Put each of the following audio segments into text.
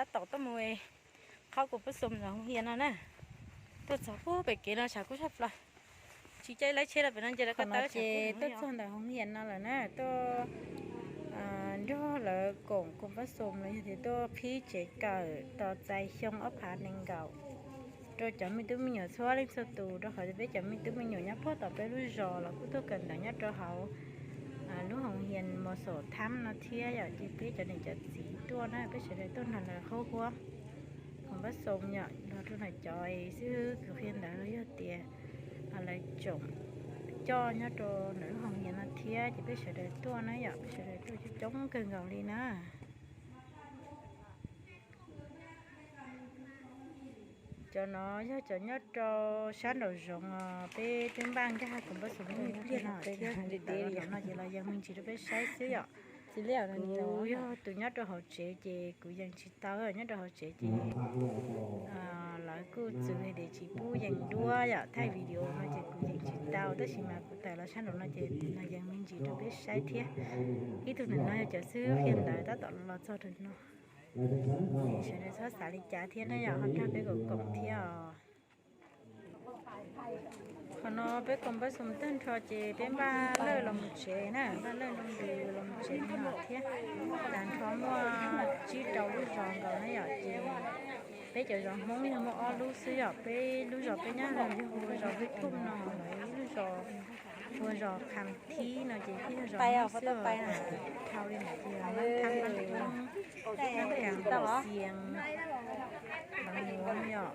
Tab tom tuaj mus qhov kuv pab xum ntawm hoo hias no na. Tuaj txog pem kev no tshav kub tshaj plaws. Tsis caij lawv tsheb los pem no nce lawv ko taw. Ces tuaj txog ntawm hoo hias no lawm na, tuaj nrog lawv koom kuv pab xum los yog tias tuaj qhib tsev kawm tos txais xyoo ob phav nees nkaum rau cov me tub me nyuam txhua leej txhua tus, rau qhov tias peb cov me tub me nyuam nyob puag tom peb lub zos los kuj tuaj kawm ntawv nyob rau hauv lub hoo hias mos xom thab no thiab yom. Ces peb cov niam cov txiv tuaj na, peb sawv daws tuaj nrog lawv qhuab huab kuv pab xum yom, los rau ntawm cov xib hwb kws qhia ntawv los yog tias lawv tsoom coj nyob rau ntawm lub hoo hias no thiab, ces peb sawv daws tuaj na yom, peb sawv daws tuaj coob coob kawg nkaus li na. Cov no yog cov nyob rau sab nraum zoov os, peb twb npaj nkag kuv pab xum ib pliag no thiab, ntawm no ces los yees me ntsis rau peb saib xwb yom. Kuv yog tus nyob rau hauv tsev ces kuv yees tsis tau, nyob rau hauv tsev ces lawv kuj txwv hais tias tsis pub yees duab yom, thaij video no ces kuv yees tsis tau, tab sis mas kuv tawm los sab nraum no ces los yees me ntsis rau peb saib thiab. Ib tug ntawm no yog cov xib hwb qhia ntawv tab tom los txog rau no. Sawv daws txhob xav li cas thiab na yom, ho nrog peb koom koom thiab os. Qhov no peb koom pab xum tag nrho ces peb npaj lawj los mus tsev na, npaj lawj nroo ntws los mus tsev no thiab. Tag nrho muaj tsib rau lub zos nkaus na yom, ces peb cov zos Hmoob yog muaj ob lub xwb yom, peb lub zos peb nyob no yog hu ua zos Vib Thum no, lawv ib lub zos hu ua zos Kham Thib no ces thiaj yog zos Hmoob xwb. Dhau li ntawd ces yog Nab Thab, Nab Lev, Nab Kas, Xias, Npab Muas yom.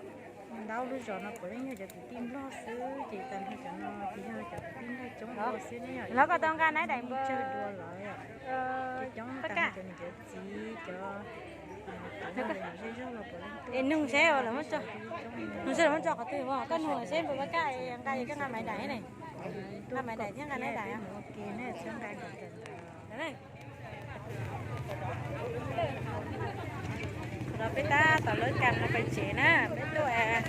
Ntau lub zos no puav leej yog cov kwv tij Nplog xwb, ces tag nrho cov no ces yog cov kwv tij Nplog coob dua xwb ne yom. Lawv ko tau nqa nab daim npawg tsawg dua lawm yom. Ces coob tag nrho cov niam cov txiv, cov zej zog los puav leej tuaj. Nug seb lawv muab tso, nug seb lawv muab tso qhov twg, koj nug seb npawg Paj Kaj nqa, koj nqa maiv daim ne, nqa maiv daim thiab nqa nab daim. Qhov no peb tab tom lawv kam no pais tsev na, peb tuaj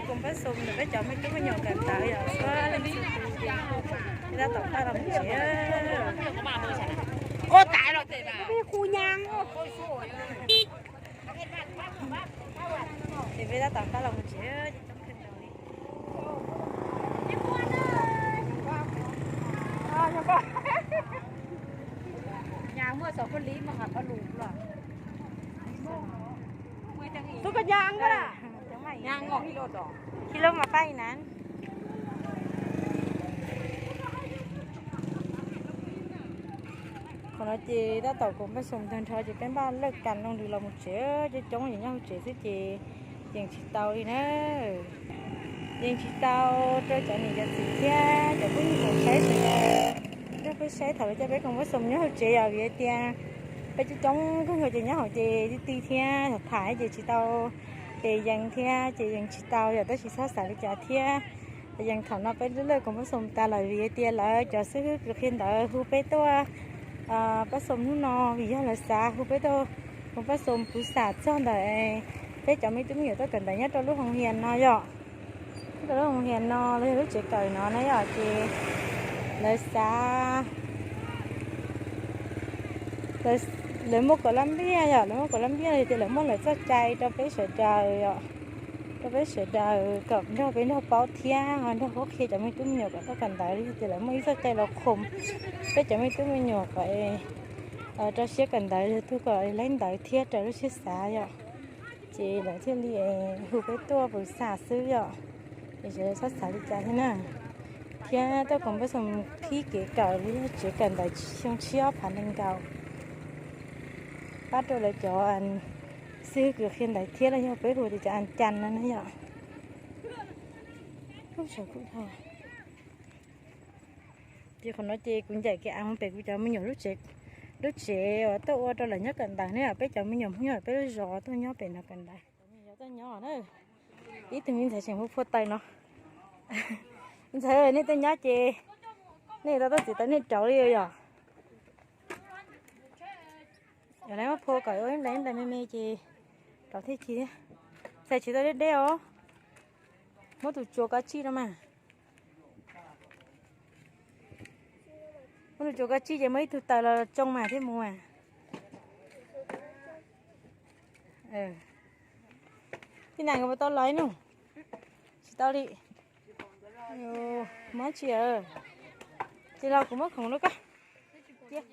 kuv pab xum ntawm peb cov me tub me nyuam kawm ntawv yom, peb tab tom pab los mus tsev. Ces peb tab tom pab los mus tsev. Nyas muaj xov phooj ywg muaj qhov lus los. Tus ko nyas ko na. Nyas nkaus kis lus, kis lus mas pab ib na. Qhov no ces tab tom kuv npaj xoo tag nrho ces peb npaj lawj kas loo lwm los mus tsev, coob coob ces nyob hauv tsev xwb ces yeej tsis tau li na. Yeej tsis tau rau cov niam cov txiv thiab cov phooj ywg saib sawv daws nrog peb saib thaum lawv coj peb kuv npaj xoo nyob hauv tsev yom, vim hais tias peb coob coob kawg nkaus ces nyob hauv ces ti ti thiab tham ces tsis tau, ces yees thiab ces yees tsis tau yom, tab sis txhob xav li cas thiab. Yees thaum no peb lawj kuv npaj xoo tas lawm vim hais tias lawv cov xib hwb kws qhia ntawv hu peb tuaj pab xoo hnub no vim yog lawv xav hu peb tuaj kuv pab xoo puv xam txog ntawm peb cov me tub me nyuam tuaj kawm ntawv nyob rau lub hoo hias no yom. Nyob rau lub hoo hias no los yog lub tsev kawm no na yom, ces lawv xav, lawv muaj kaum lab npiaj yom, lawv muaj kaum lab npiaj no ces lawv muaj lawv txoj cai rau peb sawv daws yom, rau peb sawv daws kom nrog peb nrog paub thiab nrog qhuab qhia cov me tub me nyuam kom tuaj kawm ntawv li. Ces lawv muaj ib txoj cai los khoom peb cov me tub me nyuam kom rau siab kawm ntawv, yog tug kom laib ntawv thiab raws lub siab xav yom. Ces lawv thiaj li hu peb tuaj puv xam xwb yom. Es sawv daws txhob xav li cas thiab na. Thiab tuaj kuv npaj xoo qhib kev kawm los yog tsev kawm ntawv xyoo tshiab ob phav nees nkaum, pab rau lawv cov xib hwb kws qhia ntawv thiab los yog peb hu tias cov as cas no na yom. Ces qhov no ces kuv ncaim kev av mus pem kuv cov me nyuam lub tsev, lub tsev uas tuaj ua rau lawv nyob kawm ntawv ne yom. Peb cov me nyuam Hmoob nyob peb lub zos tuaj nyob pem no kawm ntawv. Cov me nyuam tuaj nyob na, ib tug me ntxhais tseem hu phua taws no. Me ntxhais, nej tuaj nyob ces nej tau tuaj txiv taws nej rauv li yom. Yog lawv muab phua kom ua ib nplais ib nplais me me ces rauv thiaj ci thiab. Txhais tsis tau deb deb os. Muab tus tsuas kav tsij rau mas. Muab tus tsuas kav tsij ces muab ib tug taws los tsoo mas thiaj mus mas. Tij Nas nkawd puas tau los ib nus? Tsis tau li. Muab tsis, ces los kuv muab khoom rau koj. Muab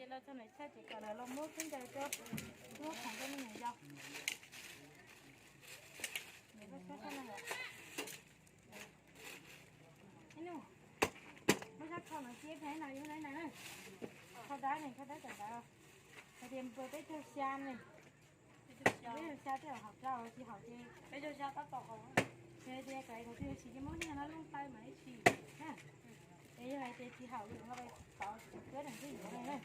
sab kho no cia pem no yus na. Kho dawb ne, kho dawb tam ntawd. Hais tias npua peb caug xya ne. Peb caug xya twb haum rau, tsis haum ces peb caug xya tab tom haum. Ces tias kom thaum twg tsis ces muab niag no looj taw mam li tsim. Es yog hais tias tsis haum yus ho tau tsis tau cuab neeg twb yuav ne.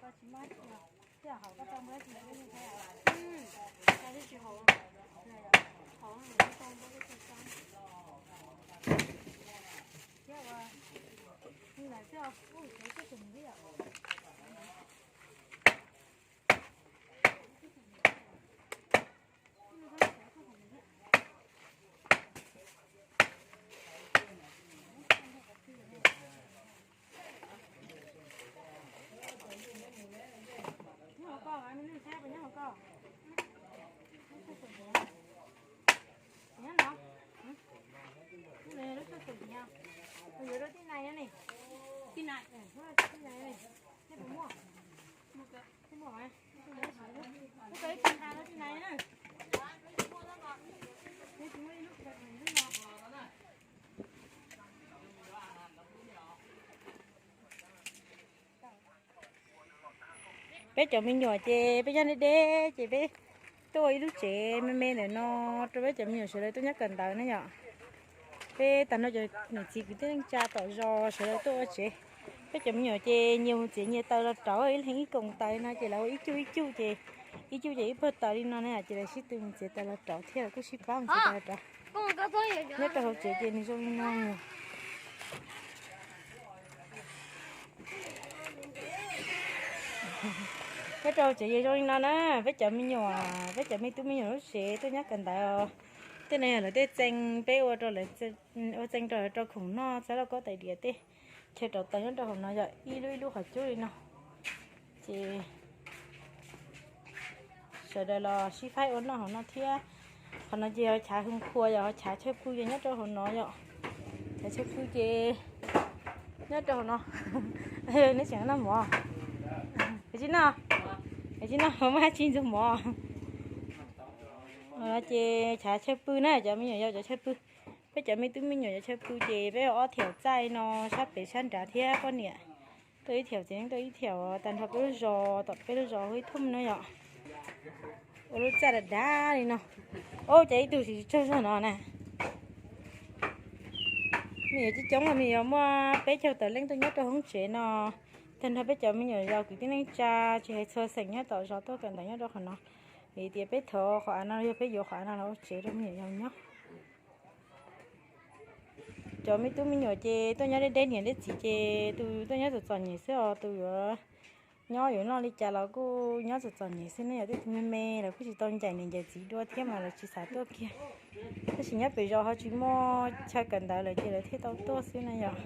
Koj tsis muab tsis, twb haum koj tau muab tsis tsis tsis haum. Haum tau muab tsis tau. Thiab ua, lawv twb ua ub tsev txoj tus mus thiab yom. Nyob hauv ko, me neeg saib puas nyob hauv ko. Nyob no. Lub tshuaj xum tiag. Yuav rau tij Nais no ne. Tij Nais, tij Nais ne. Nej puas muaj? Twb muaj mas, twb muaj ib tug ntxa rau tij Nais na. Twb muaj ib lub, ib lub no. Peb cov me nyuam ces peb nyob deb deb ces peb tuaj ua ib lub tsev me me ntawm no rau peb cov me nyuam sawv daws tuaj nyob kawm ntawv na yom. Peb tag nrho cov niam txiv kwv tij neej tsa tom zos sawv daws tuaj ua tsev. Peb cov me nyuam ces nyias mus txiav nyias taws los rauv, ib leeg ib koom taws no ces lawv ua ib cuj ib cuj ces ib cuj ces ib puag taws li no na ces lawv sib tw mus txiav taws los rauv thiab kuj sib pab mus txiav taws los rauv. Nyob rau hauv tsev ces nws zoo li no. Nyob rau hauv tsev ces zoo li no na, peb cov me nyuam, peb cov me tub me nyuam lub tsev tuaj nyob kawm ntawv. Tej no yog lawv tej txee peb ua rau lawv, ua txee rau lawv rau khoom noj, txhab lauj kaub tais diav tej, chaw rauv taws nyob rau hauv no yog ib lub ib lub qhov cub li no. Ces sawv daws los sib faib ua noj hauv no thiab. Qhov no ces yog chav hwv qhua, yog chav chaw pw ces nyob rau hauv no yom. Chav chaw pw ces nyob rau hauv no. Neb tseem noj mov? Tsis noj, tsis noj, muaj dab tsi ntxuag mov. Ces chav chaw pw na, cov me nyuam yaus cov chaw pw. Peb cov me tub me nyuam cov chaw pw ces peb ua ob thiaum txaij no, sab pem sab nrad thiab poj niam. Tuaj ib thiaum txiv neej tuaj ib thiaum, tag nrho peb lub zos, tom peb lub zos hu ib thoob no yom. Ua lub txaj dav dav li no. Ub, cas ib tug tsis tsaug zog no na. Me nyuam coob coob los me nyuam muaj peb caug tawm leej tuaj nyob rau hoob tsev no. Tag nrho peb cov me nyuam yaus kwv tij neej tsa tsis hais txhua xeem nyob tom zos tuaj kawm ntawv nyob rau qhov no. Vim tias peb thov qhov av no los yog peb yuav qhov av no los ua tsev rau me nyuam yaus nyob. Cov me tub me nyuam ces tuaj nyob deb deb niam deb txiv ces tus tuaj nyob txom txom nyem xwb os, tus yuav nyob yuav noj li cas los kuj nyob txom txom nyem xwb ne, yog tej tug me me lawv kuj tsis tau ncaim niam ncaim txiv dua thiab mas lawv tsis xav tuaj kiag. Tab sis nyob pem zos ho tsis muaj chaw kawm ntawv lawm ces lawv thiaj tau tuaj xwb na yom.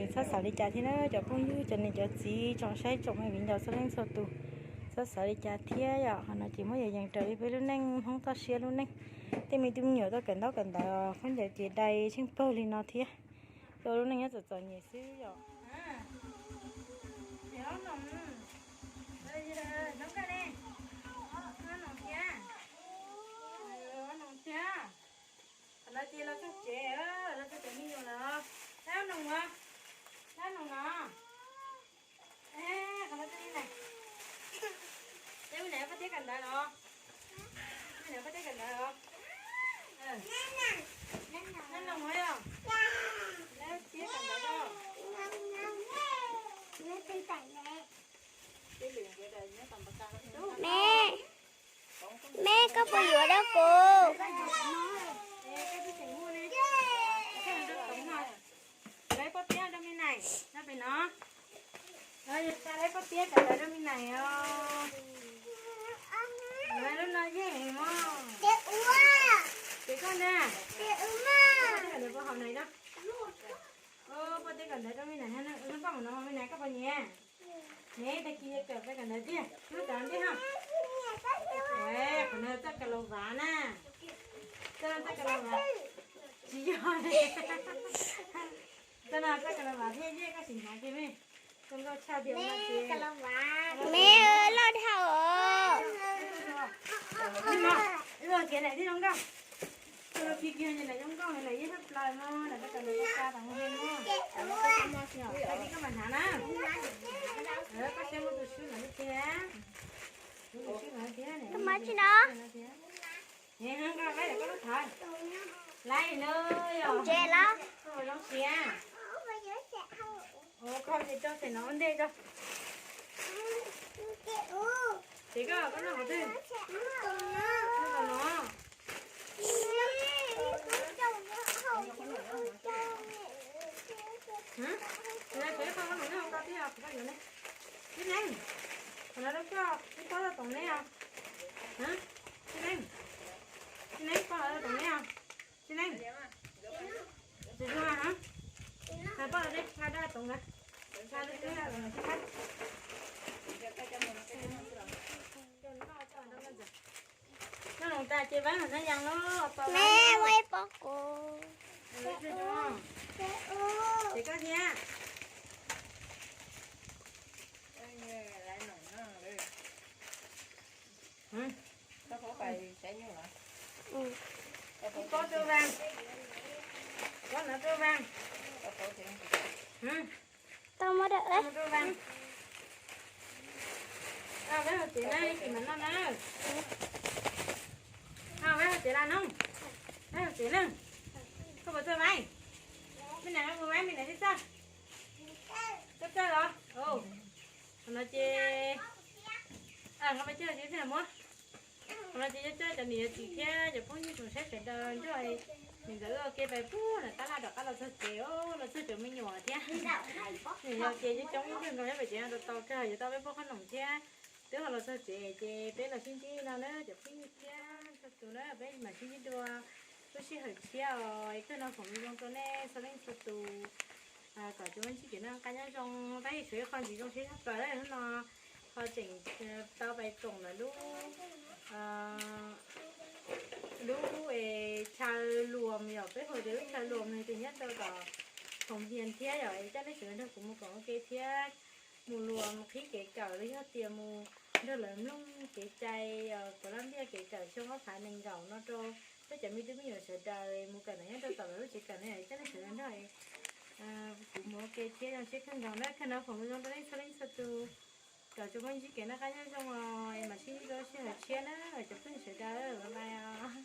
Txhob xav li cas thiab na cov phooj ywg, cov niam cov txiv, tsoom saib tsoom me viv ncaus txhua leej txhua tus, txhob xav li cas thiab yom. Qhov no ces muab yees yees raws li peb lub neej Hmoob toj siab lub neej. Tej me tub me nyuam tuaj kawm ntaub kawm ntawv khaub ncaws ces dai tsheej pawg li no thiab, tuaj lub neej nyob txom txom nyem xwb yom. Qhov no ces los txog tsev, los txog cov me nyuam lawm. Dab noog, dab noog no. Qhov no twb li na. Ces ua niam poj tiab kawm ntawv los? Ua niam poj tiab kawm ntawv los? Dab noog yog? Poj tiab kawm ntawv los? Me, me koj puas yuav rau kuv? Lawv poj tiab rau me nais no pem no. Lawv yog xa lawv poj tiab kawm ntawv rau me nais os. Lawv lub no yeej mog. Ces koj na. Poj tiab kawm ntawv rau me nais, koj mus no me nais koj puas nyiam? Ne, tag kis yog kawm peb kawm ntawv tiag, hnub cov ntej ha. Qhov no txoj kaus laus vav na. Txoj, txoj kaus laus vav. Tsis yog. Txoj no txoj kaus laus vav thiab, koj sim hnav kiag me. Zoo nkauj tshaj tiag. Me loj dhau os. Ua kev lawm thiab zoo nkauj. Ua kiag kiag lawm zoo nkauj, lawm yeej tshaj plaws no, lawm tau kam lawm tau ka tas mus he no. Tag kis koj mam hnav na. Koj saib muaj tus swb no tiag. Tus swb no tiag. Tus mab tsis no. Nws ho nqa lawm koj lub thawv. Lawm no yog. Tsev los. Koj zoo siab. Ua koj ces rau xeem no ua ntej rau. Ces koj, koj noj qhov twg? Noj qhov no. Hm? Ces koj, koj noj qhov no, koj twb, koj yuav ne. Tib neeg, qhov no rau koj, ib pob rau toom neb os. Tib neeg, tib neeg, pob rau toom neb os. Tib neeg, tsis zoo a, hais pob rau dej, tshaj daj toom na. Tshaj daj toom na, tshaj. Noj los tas ces vaj no yas los. Me, ua ib pob kuv. Ces koj thiab. Ib pob rau Vaj. Pob no rau Vaj. Tau muab rau Vaj. Peb haus tsev na, kis mam noj na. Peb haus tsev las no. Peb haus tsev na. Koj puas txawj vaib? Me nam puas vaib, me nam txawj txawj? Txawj txawj los? Qhov no ces, qhov no ces coj cov niam cov txiv thiab cov phooj ywg tsoom saib sawv daws nrog niam ntxawm wb ua ke pais puag nram tab laj rov qab los txog tsev, los txog cov me nyuam thiab. Niam yog ces coob coob kawg nkaus, nyob pem tsev no tau tau kawg, yuav tau peb poj qhob noom thiab. Twb ho los txog tsev ces peb los sib ntsib no na cov phooj ywg thiab txhua tus na, peb mam sib ntsib dua lub sij hawm tshiab os. Kawg no foom zoo rau nej txhua leej txhua tus, kom tsuas muaj ntsib kev noj qab nyob zoo, tab sis tshuav ib qho ntsis zoo siab tshaj plaws hnub no, ho tseem tau pais koom lawv lub, lub es chaw luam, yog peb hu tias lub chaw luam no ces nyob rau tom Khoom Hias thiab, yog coj nej sawv daws nrog kuv mus koom ua ke thiab, mus luam qhib kev kawm los yog tias mus nrog lawv mloog kev cai, kuv laj ntiaj kev kawm xyoo ob phav nees nkaum no rau peb cov me tub me nyuam sawv daws mus kawm ntawv nyob rau tom lawv lub tsev kawm no, coj nej sawv daws nrog kuv mus ua ke thiab. Zoo siab kawg nkaus na, kawg no foom zoo rau nej txhua leej txhua tus, kom tsuas muaj ntsib kev noj qab nyob zoo os, mam sib ntsib dua lub sij hawm tshiab na cov phooj ywg sawv daws, bye bye os.